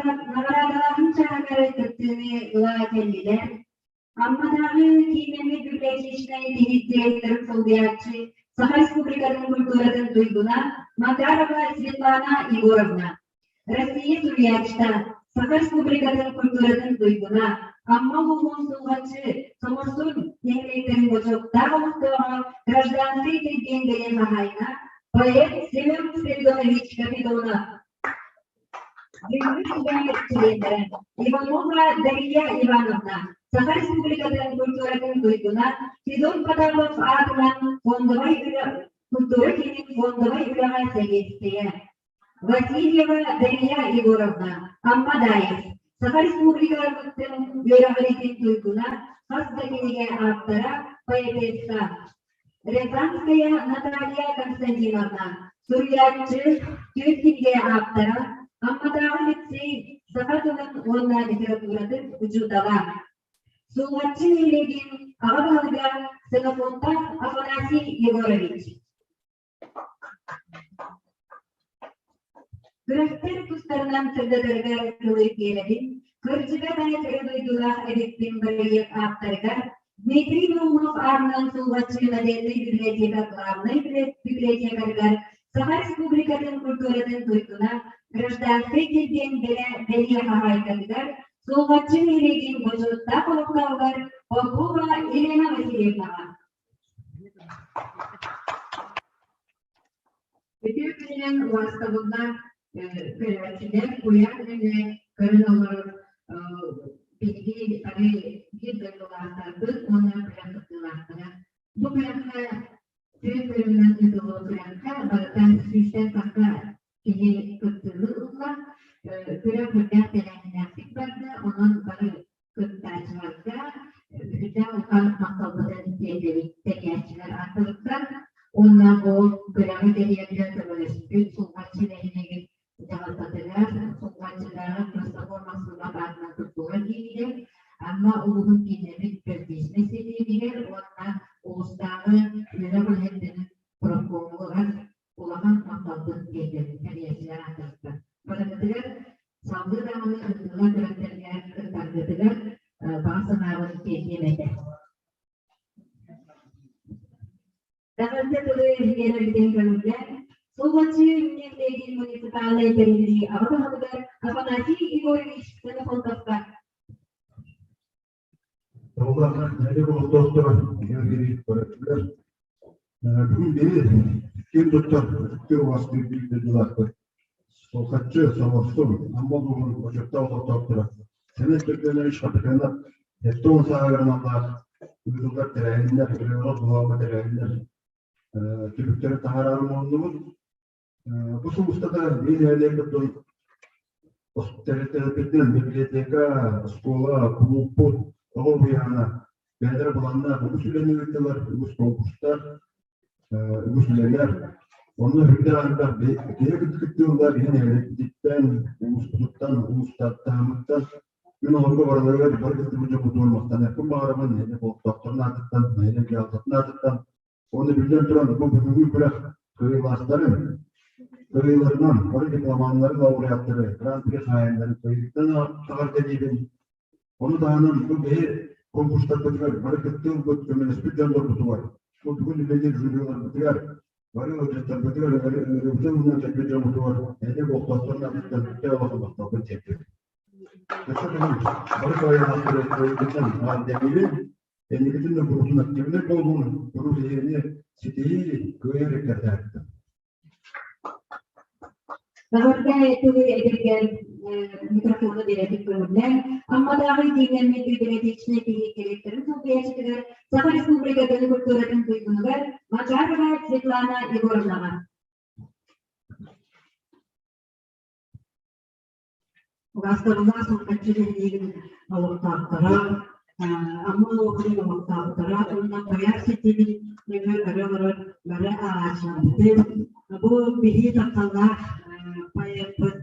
Наҕараадалааһын чааһыгар кыттыыны ыла кэллилэр. Амматааҕы киинэммит библиотечнай тиһик директорын солбуйааччы, Саха Республикатын культуратын туйгуна Макарова Светлана Егоровна, Россия суруйааччыта, Саха Республикатын культуратын туйгуна, Амма улууһун Сулҕаччы, Соморсун нэһилиэктэрин бочуоттаах олохтооҕо, гражданскай килбиэн бэлиэ хаһаайына, поэт Семен Спиридонович Капитонов. Бүгүҥҥү сүбэ чилиэннэрэ Иванова Дария Ивановна, Саха Республикатын культуратын туйгуна, Федот Потапов аатынан фондовай үлэ культура киинин фондовай үлэҕэ сэбиэдиссэйэ, Васильева Дария Егоровна, Амма Даев, Саха Республикатын үөрэҕириитин туйгуна, хас да кинигэ ааптара, поэтесса, Рязанская Наталья Константиновна, суруйааччы, түөрт кинигэ ааптара, Амматааҕы лицей саха тылын уонна литературатын учуутала. Сулҕаччы нэһилиэгин аҕа баһылыга Ксенофонтов Афанасий Егорович. Күрэхтэр тустарынан сырдатарыгар тылы биэрэбин, кырдьыга да кэрэ дойдулаах эбиппин бырайыак ааптарыгар Дмитрий Наумов аатынан Сулҕаччы модельнай библиотека главнай библиотекарыгар Саха Республикатын культуратын туйгуна, гражданскай килбиэн бэлиэ хаһаайкатыгар Сулҕаччы нэһилиэгин бочуоттаах олохтооҕугар Попова Елена Васильевнаҕа. Үтүө күнүнэн убаастабыллаах көрөөччүлэр, куйаар нөҥүө көрөн олорор биһиги бары биир дойдулаахтарбыт уонна күрэх кыттыылаахтара. Бу күрэххэ түөрт көрүҥүнэн ыытыллыбыт күрэххэ барыта сүүстэн тахса киһи кыттыыны ылла. Күрэх үрдээх тэрээһиннээхтик барда, онон бары кыттааччыларга үрдээх улахан махталбытын тиэрдэбит тэрийээччилэр ааттарыттан уонна бу күрэҕи тэрийэргэ көмөлөспүт Сулҕаччы нэһилиэгин дьаһалтатыгар Сулҕаччытааҕы Христофор Максимов аатынан культура киинигэр, Амма улууһун кииннэммит Певдичнэй сэлиэнигэр уонна улуустааҕы үөрэх үлэһиттэрин профкомугар улахан махталбын тиэрдэбит тэрийээччилэр ааттарыттан. Барыгытыгар салгыы даҕаны ыытыллар күрэхтэргэ кыттаргытыгар баҕа санаабын тиэрдиэм этэ. Эҕэрдэ тылы биэрэрбитин көҥүллээн, Сулҕаччы нэһилиэгин муниципальнай тэриллии аҕа баһылыгар Афанасий Егорович Ксенофонтовка. Оллаах нэһилиэк олохтоохторо Георгий көрөччүлэр бүгүн биһи киэн туттар ытыктыыр убаастыыр биир дойдулаахпыт Сулҕаччы Соморсун Амма улууһун бочуоттаах олохтоохторо Семен Спиридонович Хатыканов 70 сааһыгар аналлаах ыытыллар тэрээһиннэр, ырыалар, буһаама тэрээһиннэр түбүктэрин таһаарары муһуннубут. Бу сыл устата биир нэһилиэкпит тэрилтэлэрбитинэн библиотека, оскуола, кулууппут, оҕо уһуйаана бэйэлэрэ былааннаах үгүс үлэни ыыттылар, үгүс конкурстар, үгүс үлэлэр. Онно үрдээх элбэх киһи кыттыыллар, биһи нэһилиэкпититтэн, улууспутуттан, улуустартаамыттан Мин олорго барыларыгар бары кыттыбыт дьоммутугар махтаныахпын баҕарабын, нэһилиэк олохтоохторун аатыттан, нэһилиэк дьаһалтатын аатыттан. Уонна биллэн туран, бу бүгүҥҥү күрэх кыайыылаахтарын, кыайыыларынан бары дипломаннары, лауреаттары, гран-при хаһаайыннарын кыайыыттан эҕэрдэлиибин. Ону таһынан бу биһи конкурстарбытыгар бары кыттыы ылбыт, көмөлөспүт дьоннорбутугар, бу бүгүн үлэлиир жюриларбытыгар, бары ыалдьыттарбытыгар, ыҥырыыбытын ылынан кэлбит дьоммутугар нэһилиэк олохтоохторун аатыттан үтүө олоху махталбын тиэрдэбин. Өссө төгүл бары кыайыылаахтары кыайыыбытынан эҕэрдэлиибин. Инникитин да куруутун активнай буолуун, куруук эһиэни ситиһии, кыайар эркэрдээхтэр. Эҕэрдэ тылы эдэргэр микрофону биэрэтик көҥүллээн, Амматааҕы кииннэммит библиотечнай тиһик директорын солбуйааччытыгар Саха Республикатын культуратын туйгунугар Макарова Светлана Егоровнаҕа. Убаастабыллаах Сулҕаччы нэһилиэгин олохтоохторо, Амма улууһун олохтоохторо уонна куйаар ситимин нөҥүө көрө олорор бары ааҕааччыларбытын бу биһиги тапталлаах поэппыт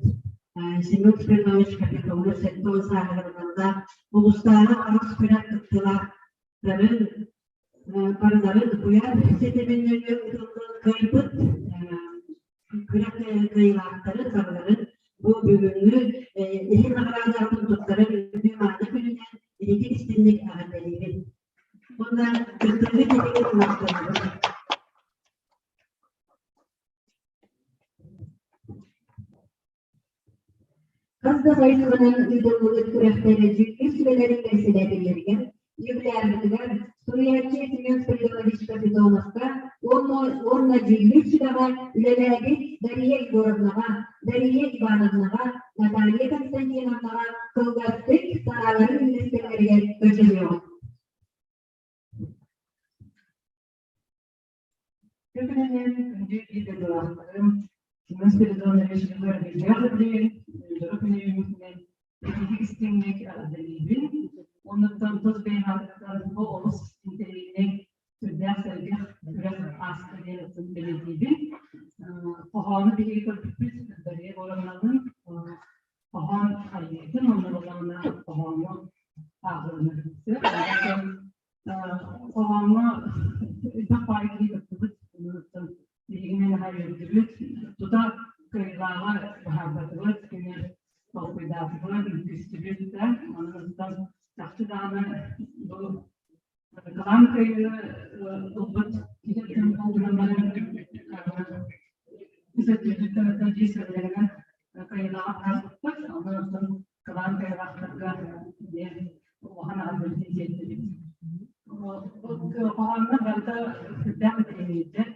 Семен Спиридонович Капитонов 70 сааһыгар аналлаах улуустааҕы аҕыс күрэх кыттыылаахтарын барыларын куйаар ситимин нөҥүө ыытыллан кыайбыт күрэх кыайыылаахтарын барыларын Бу бүгүҥҥү иһин наҕараадатын туттарар үрдүк мааны күнүнэн ититик истинник эҕэрдэлиибин. Уонна кыттыыгыт иһигэр махтанабын. Хас да хайысханан ыытыллыбыт күрэхтэр дьүүллүүр сүбэлэрин бэрэссэдээтэллэригэр, юбилярбытыгар, суруйааччы Семен Спиридонович Капитоновка уонна дьүүллүүр сүбэҕэ үлэлээбит Дария Егоровнаҕа, Дария Ивановнаҕа, Наталья Константиновнаҕа кылгастык санааларын үллэстэллэригэр көрдөһүөҕүм. Күнүнэн күндү биир дойдулаахтарым, Семен Спиридонович Егорович дьоро күнү ититик истиҥник эҕэрдэлиибин. Оннуттан тус бэйэм аатыттан бу олус интэриэһинэй, сүрдээх сэргэх күрэх ааста диэн бэлиэтиибин. Хоһоону биһиги көрбүппүт Дария Егоровналыын хоһоон айыытын, онно буоллаҕына хоһоону ааҕыыны. Хоһооҥҥо элбэх баай киһи кыттыбыт, биһигини наһаа үөрдүбүт. Тута кыайыылааҕа быһаарбатыбыт, кини толкуйдаатыбыт, үҥкүстүбүт да. Онон чахчы даҕаны бу кылаан кыайыыны ылбыт киһи болдуран баран үс өттүттэн дьиэ сэргэлэринэн кыайыылааҕа быһаарбыппыт. Онон кылаан кыайыылаахтарга диэн улахан аҕабытын тиэрдэбит. Хоһооннор барыта сүрдээх интэриэһинэйдэр,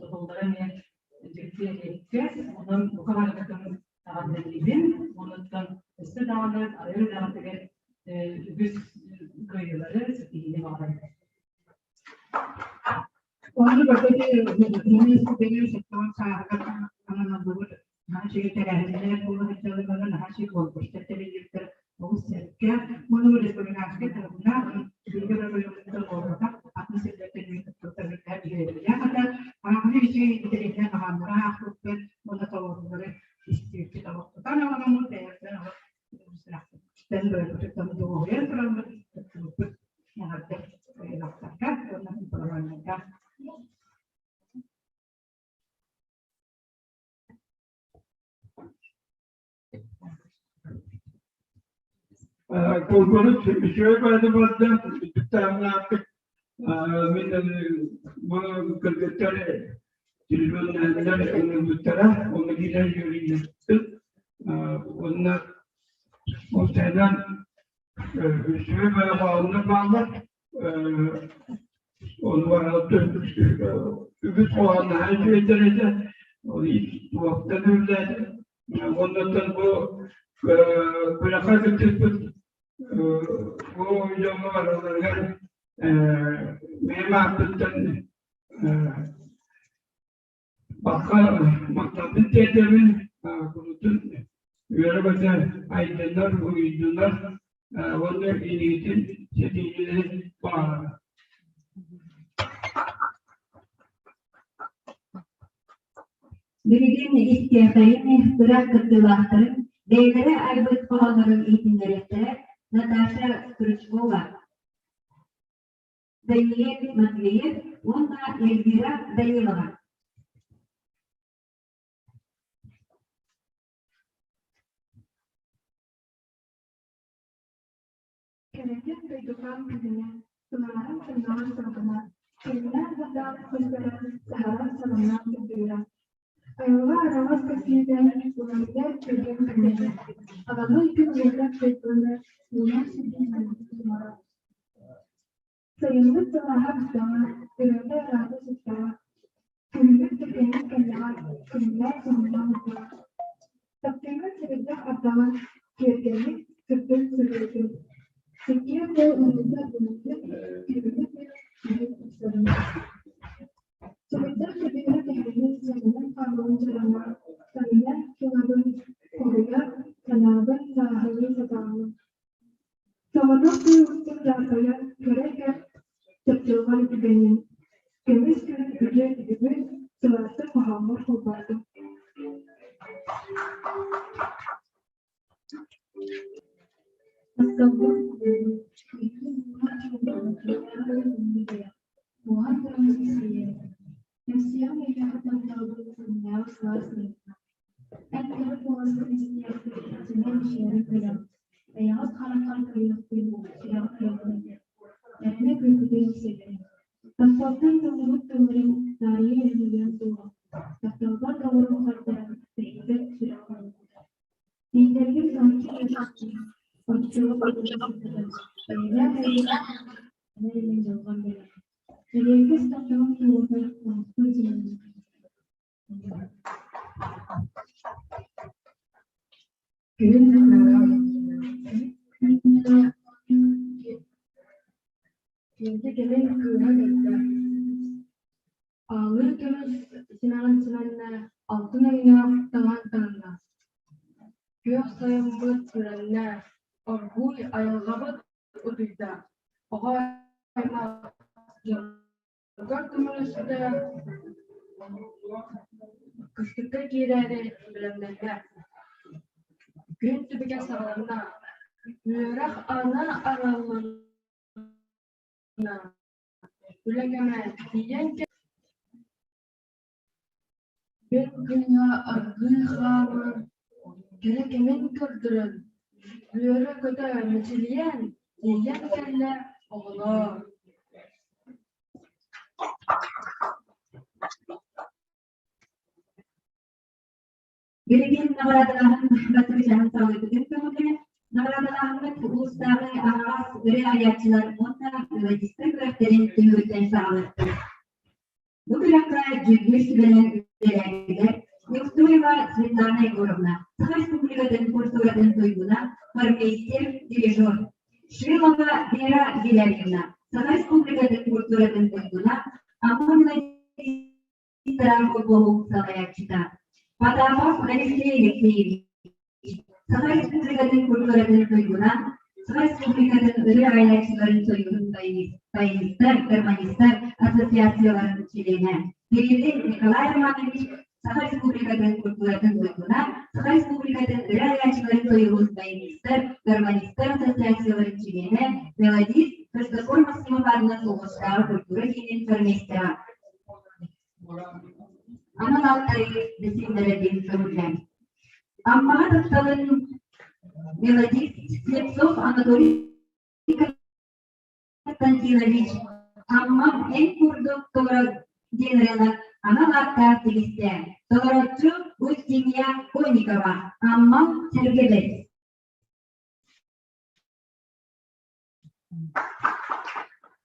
тутуллара эмиэ дьикти эриэккэс. Онон бука барыгытын эҕэрдэлиибин. Онуттан өссө даҕаны айар үлэҕитигэр үгүс кыайыылары, ситиһиини баҕарабын. Ону барыта министрдэрин сектор сааһыгар ананыллыбыт наһаа үчүгэй тэрээһиннэр буола сылдьаллар, наһаа үчүгэй конкурстар тэриллибиттэр олус сэргэ. Уонна республиканскай таһымнаах биһиги оройуоммутугар буолбатах, атын сирдэртэн кыттыбыттар биһирэбиллээх этэ. Араҥаны үчүгэй интэриэһинэй хаһааннары аахпыппыт уонна толорулары истибиппит олохтутан аҕаламмыт бэйэбитин олох сүрэхпититтэн быарбытыттан дуоһуйан тураммыт кыттыбыппыт эҕэрдэ кыайыылаахтарга уонна парламеннарга. Конкурс үчүгэй баҕайы барда, түптээхтик. Мин бу кыргыттар телевизионнар ыҥырбыттара, онно киирэн үөрүйэхпит. Уонна ол сайдан үчүгэй баҕайы хоһооннор бааллар. Үгүс хоһоонноһон үчүгэйдэр этэ. Туохтан үллээтэ. Оннуттан бу күрэххэ кыттыспыт бу дьоҥҥо барыларыгар бэйэм ааппыттан Бакка махталбын тиэрдэбин, курутун үөрэ-көтө айдыннар, уһуйдунар уонна илиитин ситиһиилэрин баҕарабын. Билигин истиэхэйин күрэх кыттыылаахтарын бэйэлэрэ айбыт хоһооннорун иһитиннэриэхтэрэ Наташа Стручкова, Даниэль Матвеев уонна Эльвира Данилова. Кэрэтин дойдукаан күһүнэ, сылааһын сымнаҕас салгына, күннээх сырдаах күннэрэ саһаран санамнаах сырдыыра. Айылҕа араҕас көстүүтэ уларыйар түргэн түгэнэ, аламай күн уота чайпыына уулаах сиргэ маннык тумара. Сайыммыт сылааһа бүттэҕэ, ырыата ыраата сүттэҕэ, күһүммүт түргэнник кэллэҕэ, күннээх суһумнаах ыттаҕа. Таптыырын сэбирдэх ардаҕа, киэргэммит сырдык сырыытын, сиккиэр тыал ууннута ууннута, күһүҥҥү тыал күһүн тупсарын. Сэбирдэх көбүөрэ кэһэйэн сыҥынан хааллаҕын чараҥҥа, таҥыйар тулабын хоһуйар, санаабын сааһылыы сатааммын. Соҕотох тыы устун дьаарбайан көрө-көр чыпчылҕан түгэнин, көмүс күн үтүө түбүгүн сылаастык хоһооммор холбоотум. Эн кэрэ куоласкын истиэхпин, сэмээр мичээрин көрөн, эйэҕэс хараххар көрүөхпүн, сүрэҕим ыалдьан, эрэнэ күүппүтүм сибили. Тапталтан тыллыбыт тылларым таарыйа эргийиэм суоҕа, тапталбар доҕорум хардаран, тэйбэт сүрэҕим долгутар. Тиийдэргин соһуччу үөскүүр, оччоҕо сылдьан, эйэлээх эйэлээх мин дьылҕам бэлэҕэ. Эриэккэс тапталым туоһута оҥостон симэлийбит. Киһи кэлин кыыһа кэллэ, Аалыы көмүс симэҕин симэннэ, алтын өҥнөөх таҥаһын таҥынна, Күөх сайыммыт күрэннэ, оргууй айылҕабыт утуйда, оҕо аймах дьонугар көмөлөстө, кыстыкка киирээри бэлэмнэннэ. Күн түбүгэ саҕаланна, үөрэх аана арыллынна, үлэ кэмэ тиийэн Күн кыыһа аргыый хааман, кэрэ кэмин көрдөрөн, үөрэ-көтө мичилийэн, тиийэн кэллэ оҕолоор Билигин наҕараадалааһын бастакы чаһын саҕалыырбытын көҥүлэ наҕараадалааһыммыт улуустааҕы аһаҕас ырыа айааччылар уонна мелодистар күрэхтэрин түмүгүттэн саҕалыахпыт. Бу күрэххэ дьүүллүүр сүбэнэн үлэлээтилэр Неустроева Светлана Егоровна, Саха Республикатын культуратын туйгуна, хормейстер, дирижер, Шилова Вера Гелярьевна, Саха Республикатын культуратын туйгуна, Амма холбоһук салайааччыта Потапов Алексей Алексеевич, Саха Республикатын культуратын туйгуна, Саха Республикатын ырыа айааччыларын союһун баянистар, гармонистар ассоциацияларын чилиэнэ, Кириллин Николай Романович, Саха Республикатын культуратын туйгуна, Саха Республикатын ырыа айааччыларын союһун баянистар, гармонистар ассоциацияларын чилиэнэ, мелодист Христофор Максимов аатынан Сулҕаччытааҕы культура киинин хормейстера. Анал ааттары бэсиэдэлэр диэн көрүллэн. Аммаҕа тапталын мелодист Слепцов Анатолий Константинович Амма эн курдук толорор диэн ырыаны анал ааттаах тигистэ. Толорооччу Устинья Конникова, Амма Сэргэбэс.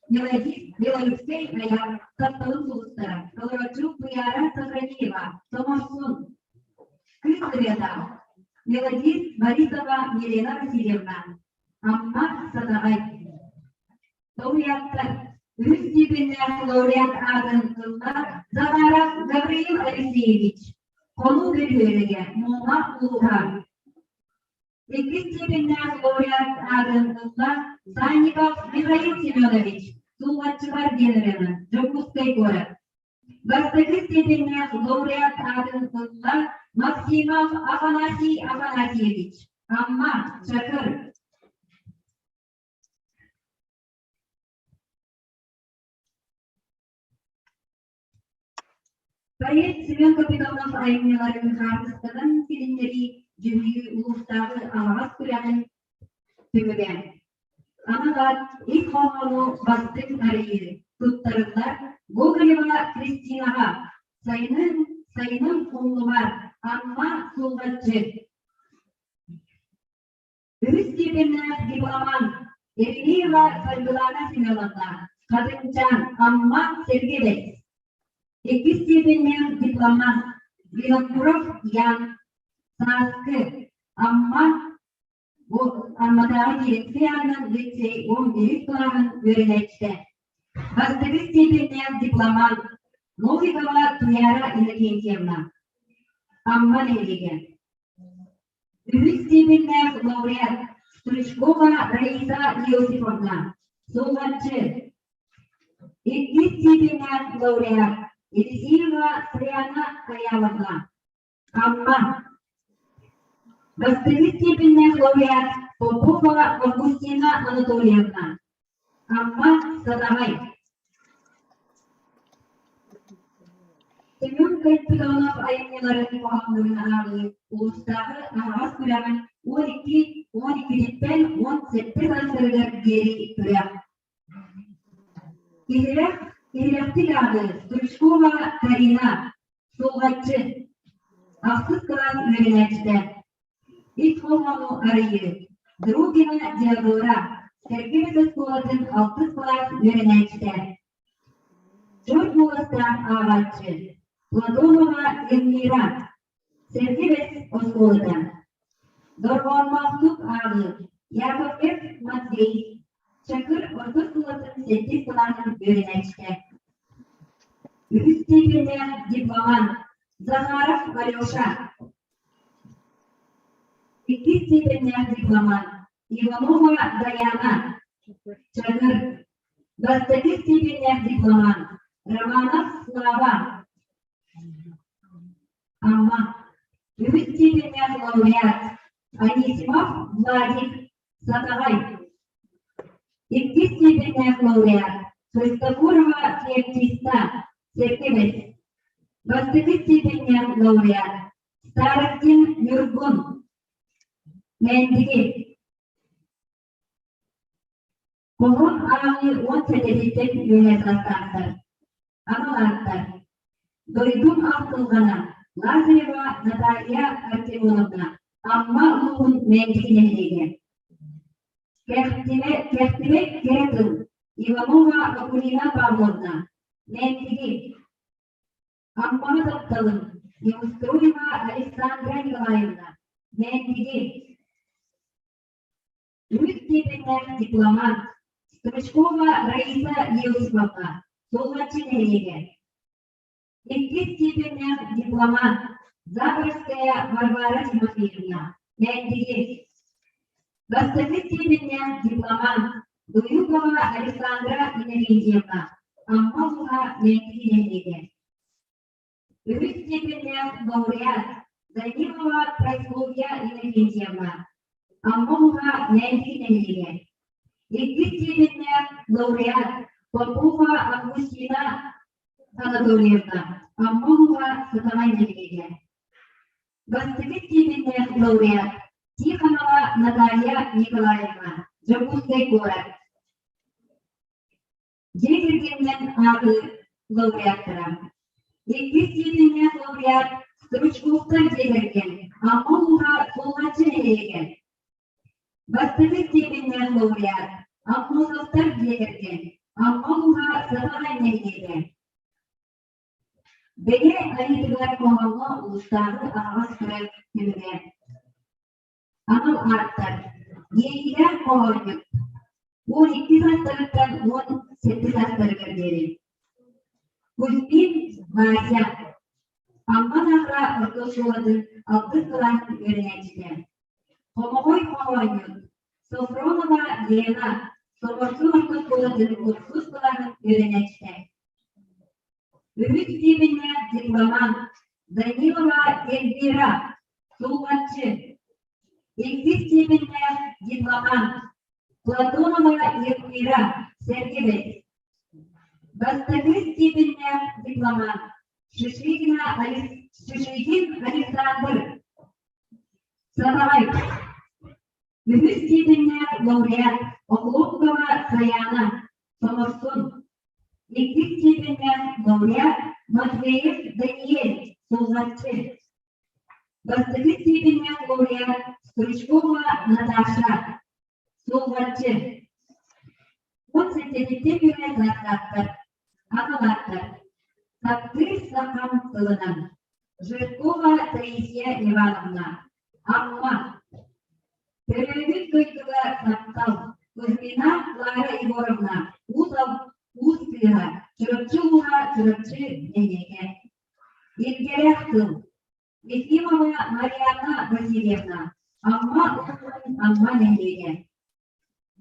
Мелодист Белорусскай айар тапталын сулустара, толорооччу Туйаара Софронеева, Соморсун, Кыыс ырыата, мелодист Борисова Елена Васильевна, Амма Сатаҕай. Лауреаттар үһүс степеннээх лауреат аатын ылла Захаров Гавриил Алексеевич, Хонуу бөһүөлэгэ, Муома улууһа. Иккис степеннээх лауреат аатын ылла Санников Михаил Семенович, Сулҕаччыбар диэн ырыаны, Дьокуускай куорат. Бастакы степеннээх лауреат аатын ылла Максимов Афанасий Афанасьевич, Амма, Чакыр. Поэт Семен Капитонов айымньыларын хаартысканан тилиннэрии дьүһүйүү улуустааҕы аһаҕас күрэҕин түмүгэ. Анал аат ис хоһоону бастыҥ арыйыы туттарыллар Гоголева Кристинаҕа сайынын сайынын умнубар Амма Сулҕаччы Үһүс степеннээх дипломант Еремеева Саргылана Семеновна, Хатыҥчаан, Амма, Сэргэбэс. Иккис степеннээх дипломант Винокуров Ян, Сааскы, Амма, Амматааҕы дирекция аатынан лицей 11 кылааһын үөрэнээччитэ. Бастакы степеннээх дипломант Новикова Туяра Иннокентьевна, Амма нэһилиэгэ. Үһүс степеннээх лауреат Стручкова Раиса Иосифовна, Сулҕаччы. Иккис степеннээх лауреат Елисеева Саяна Каяловна, Амма. Бастакы степеннээх лауреат Попова Августина Анатольевна, Амма Сатаҕай. Семен Капитонов айымньыларын хоһооннорун ааҕыы улуустааҕы аһаҕас күрэҕин 12 12-ттэн 17 саастарыгар диэри күрэх. Иһирэх, иһирэхтик ааҕыы Стручкова Карина, Сулҕаччы, ахсыс кылаас үөрэнээччитэ. Ис хоһоону арыйыы Другина Диодора, Сэргэ оскуолатын алтыс кылаас үөрэнээччитэ. Дьон куоластаах ааҕааччы Платонова Эльмира, Сэргэ Бэс оскуолата. Дорҕоонноохтук ааҕыы Яковлев Матвей, Чакыр орто оскуолатын сэттис кылааһын үөрэнээччитэ. Үһүс степеннээх дипломант Захаров Алеша. Иккис степеннээх дипломант Иванова Даяна. Чакыр. Бастакы степеннээх дипломант Романов Слава. Амма. Үһүс степеннээх лауреат Анисимов Владик Сатаҕай. Иккис степеннээх лауреат Христофорова Феоктиста Сэргэ Бастакы степеннээх лауреат Старостин Ньургун Мээндиги. Хоһоон ааҕыы 17-тэн үөһэ саастаахтар. Анал ааттар. Дойдум ахтылҕана Лазарева Наталья Артемоновна Амма улууһун Мээндиги нэһилиэгэ. Кэхтибэ, кэхтибэ кэрэ тыл Иванова Акулина Павловна Мээндиги. Аммаҕа тапталым Неустроева Александра Николаевна Мээндиги. Үһүс степеннээх дипломат Стручкова Раиса Иосифовна, Сулҕаччы нэһилиэгэ. Иккис степеннээх дипломат Заборская Варвара Тимофеевна, Мээндиги. Бастакы степеннээх дипломат Дуюкова Александра Иннокентьевна, Амма улууһа Мээндиги нэһилиэгэ. Үһүс степеннээх лауреат Данилова Прасковья Иннокентьевна, Амма улууһа Мээндиги нэһилиэгэ. Иккис степеннээх лауреат Попова Августина Анатольевна, Амма улууһа Сатамай нэһилиэгэ. Бастакы степеннээх лауреат Тихонова Наталья Николаевна, Дьокуускай куорат. Дьиэ кэргэнинэн ааҕыы лауреаттара. Иккис степеннээх лауреат Стручковтар дьиэ кэргэн Амма улууһа Сулҕаччы нэһилиэгэ. Бастакы степеннээх лауреат Аммосовтар дьиэ кэргэн Амма улууһа Сатаҕай нэһилиэгэ. Бэйэ айыытыгар хоһооҥҥо улуустааҕы аһаҕас күрэх түмүгэ. Анал ааттар Иэйиилээх хоһоонньут 12 саастарыттан 17 саастарыгар диэри. Кузьмин Вася Амма Наахара орто оскуолатын алтыс кылааһын үөрэнээччитэ. Хомоҕой хоһоонньут Софронова Лена Соморсун орто оскуолатын отсус кылааһын үөрэнээччитэ. Үһүс степеннээх дипломант Данилова Эльвира, Сулҕаччы. Иккис степеннээх дипломант Платонова Эльвира, Сэргэ Бастакы степеннээх дипломант Шишигина Шишигин Александр, Сатаҕай. Үһүс степеннээх лауреат Охлопкова Саяна, Соморсун. Иккис степеннээх лауреат Матвеев Даниэль, Сулҕаччы. Бастакы степеннээх лауреат Стручкова Наташа, Сулҕаччы. 17-ттэн үөрэ саастаахтар, аҕалаахтар. Таптыыр сахам тылынан. Жиркова Таисия Ивановна, Амма. Төрөөбүт дойдуга таптал. Кузьмина Клара Егоровна, Уус Уус кыыһа, Чурапчы улууһа, Чурапчы нэһилиэгэ. Илгэлээх тыл. Ефимова Марианна Васильевна, Амма улууһун Амма нэһилиэгэ.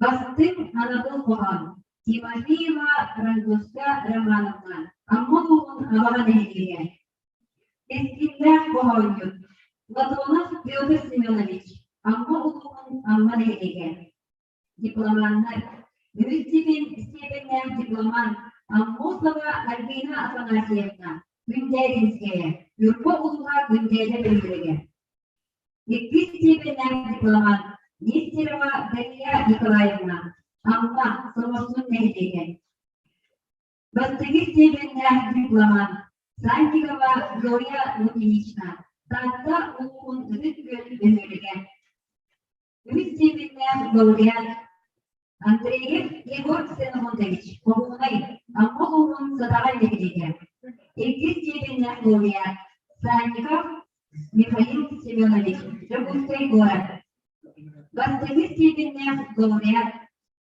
Бастыҥ анабыл хоһоон. Тимофеева Рангуска Романовна, Амма улууһун Абаҕа нэһилиэгэ. Кэскиллээх хоһоонньут Платонов Петр Семенович, Амма улууһун Амма нэһилиэгэ. Дипломаннар. Үһүс степеннээх дипломант Аммосова Альбина Афанасьевна. Күндээдинскэйэ, Ньурба улууһа Күндээдэ бөһүөлэгэ. Иккис степеннээх дипломат Нестерова Дария Николаевна, Амма, Соморсун нэһилиэгэ. Бастакы степеннээх дипломат Сантикова Зоя Лукинична, Таатта улууһун Ытык Күөл бөһүөлэгэ. Үһүс степеннээх лауреат Андреев Егор Ксенофонтович, Хоһуунай, Амма улууһун Сатаҕай нэһилиэгэ. Иккис степеннээх лауреат Санников Михаил Семенович, Дьокуускай куорат. Бастакы степеннээх лауреат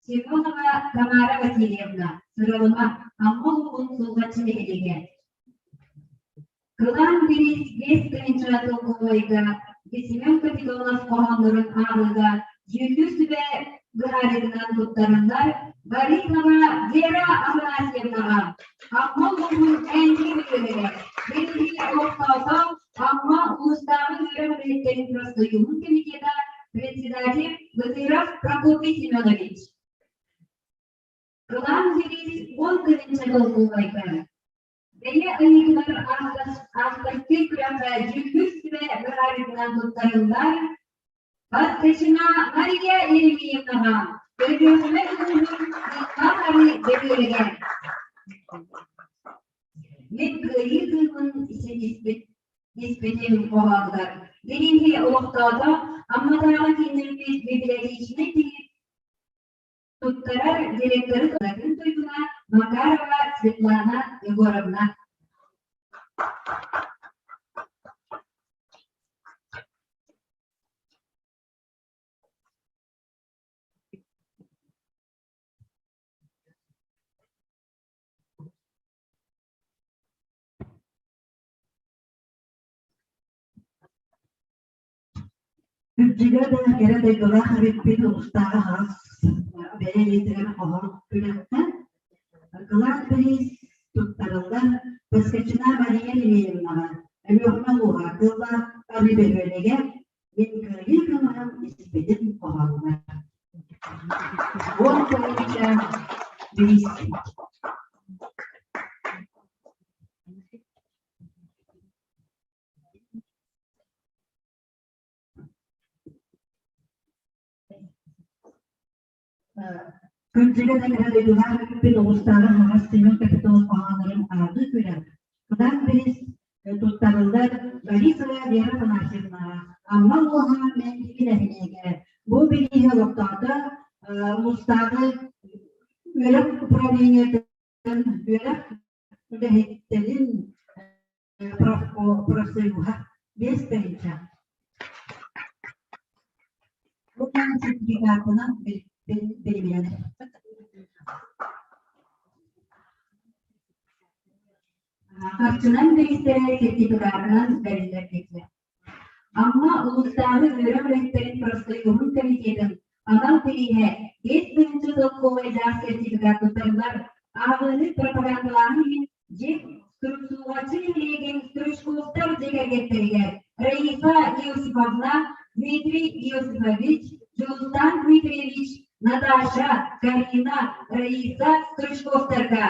Семенова Тамара Васильевна, Сыралыма, Амма улууһун Сулҕаччы нэһилиэгэ. Кылаан бириис 5000 толкуйга Семен Капитонов хоһооннорун ааҕыыга дьүүллүүр сүбэ быһаарыытынан туттарыллар Борисова Вера Афанасьевнаҕа Амма улууһун Эндри бөһүөлэгэр бирииһи олохтоото Амма улуустааҕы үөрэх үлэһиттэрин профсоюһун комитета председатель Бытыров Прокопий Семенович. Кылаан бириис 10 000 толкуйга Бэйэ ыйыытыгар авторскай күрэххэ дьүүллүүр сүбэ быһаарыытынан туттарыллар Баскачина Мария Еремеевнаҕа Өлүөхүмэ улууһун Ыһыахтаах Арыы бөһүөлэгэр. Мин кыайыы кыымын испитим хоһоонугар бирииһи олохтоото Амматааҕы кииннэммит библиотечнай тиһик туттарар директоры туттарын туйгуна Макарова Светлана Егоровна. Үрдүгэ да кэрэ дойдулаах эбиппит улуустааҕы аһаҕас бэйэ илиитигэр хоһоон күрэххэ кылаан бириис туттарыллар Поскачина Мария Еремеевнаҕа Өлүөхүмэ улууһа Кыыллаах Арыы бөһүөлэгэ Мин кыайыы кымыһым испитин хоһоонугар. 10 000 бириис. Күндүгэ да кэрэ дойдулаах эбиппит улуустааҕы аһаҕас Семен Капитонов хоһооннорун ааҕыы күрэх кылаан бириис туттарыллар Борисова Вера Афанасьевнаҕа Амма улууһа Мээндиги нэһилиэгэ. Бу бирииһи олохтоото улуустааҕы үөрэх управлениетын үөрэх үлэһиттэрин профсоюһа 5000. Бу сертификатынан бэлиэлэнэр. Харчынан бириистэрэ сертификатынан бэриллэр диэтилэр. Амма улуустааҕы үөрэх үлэһиттэрин профсоюһун комитетын анал бирииһэ 5000 солкуобайдаах сертификат туттарыллар. Ааҕыыны пропагандалааһын иһин дьиэ Стручковаччы нэһилиэгин Стручковтар дьиэ кэргэттэригэр Раиса Иосифовна, Дмитрий Иосифович, Дьулустан Дмитриевич, Наташа, Карина, Раиса Стручковтарга.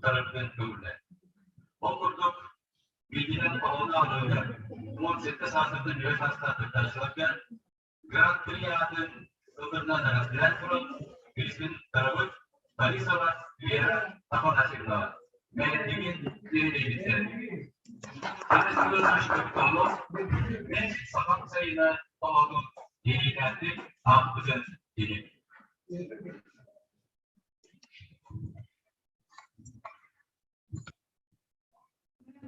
туттарарбын көҥүллээ. Ол курдук, биирдинэн хоһоонноох ырыа 17 саастартан үһүс саастаах кыттааччыларга Гран-при аатын ылбытынан эҕэрдэлээн туран, билигин Тарабыт Борисова Вера Афанасьевна Мэлдьигин нэһилиэгиттэн. Аны Капитонов Мен сахам сайына хоһоонун иэйиилээхтик аахпытын иһин.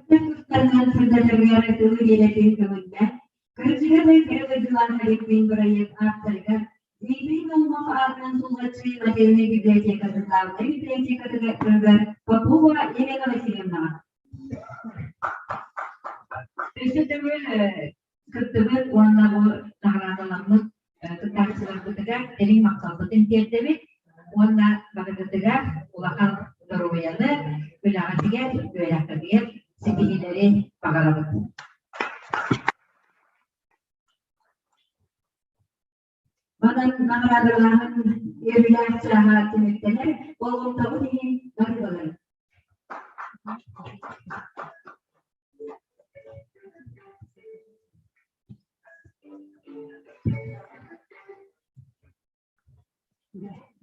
Тустарынан сырдатарыгар тылы биэрэрин көҥүллээн, кырдьыга да кэрэ дойдулаах эбиппин бырайыак ааптарыгар Дмитрий Наумов аатынан Сулҕаччы модельнай библиотекатын главнай библиотекатыгар Попова Елена Васильевнаҕа. Өссө төгүл кыттыбыт уонна бу наҕараадаламмыт кыттааччыларбытыгар дириҥ махталбытын тиэрдэбит уонна барыгытыгар улахан доруобуйаны, үлэҕитигэр, үөрэххитигэр ситиһиилэри баҕарабыт. Манан наҕараадалааһын үөрүүлээх чааһа түмүктэнэр, болҕомтобут иһин барыларын. Yeah.